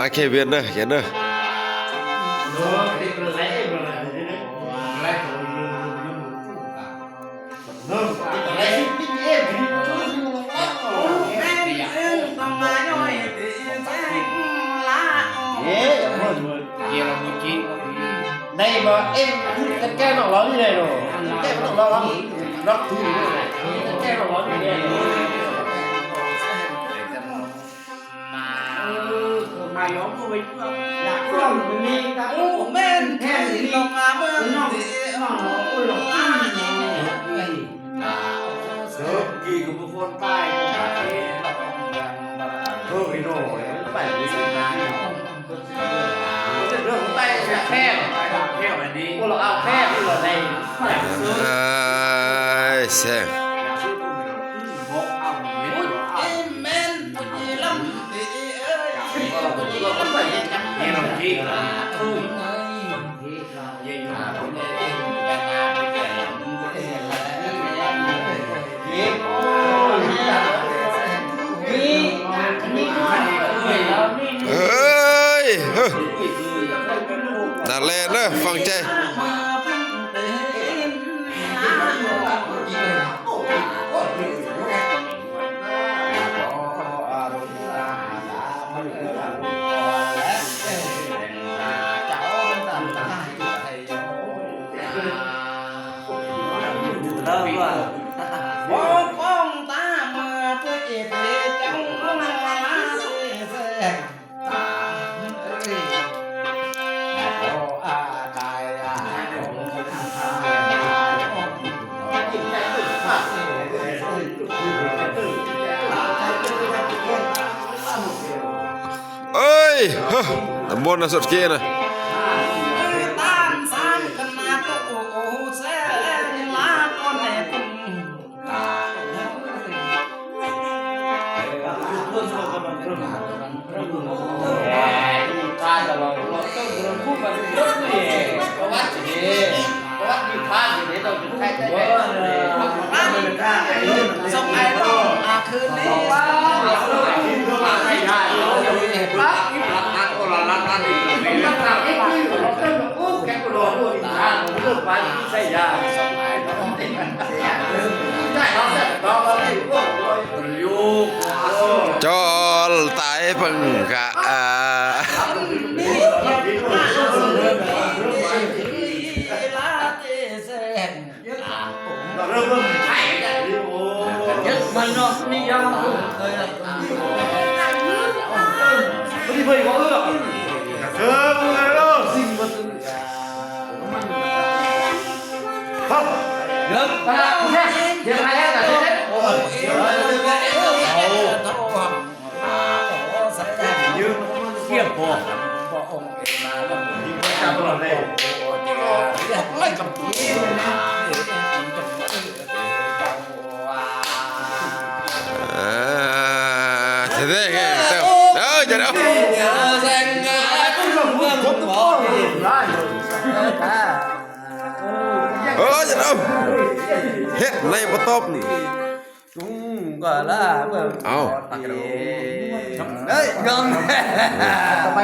ອາເຄວຽນເດີ ຂຽນເດີ. ເອີ ໄດ້ບໍ່? ເອັງຈັດການນອກລອບນີ້ໄດ້ເນາະ ຈັດການນອກລອບເນາະ ລັອກຖື ຈັດການນອກລອບນີ້ໄດ້ເນາະ. ເອີຍ ເຮີ້ຍ ນາແລນເດີ ຟັງໃຈ. ເອີຍ ເຮີ້ຍ ຕຳບົນນະ ສົດເກນະ. ຈອນຕາຍເພິ່ນກະ ອາ ເອີ ເອີ ຢ່າເດີ ເອີ ຢ່າເດີ ເຮັດໄດ້ບໍ່ຕອບນີ້. ເອົ້າ ເຮີ້ຍ ຍອມ.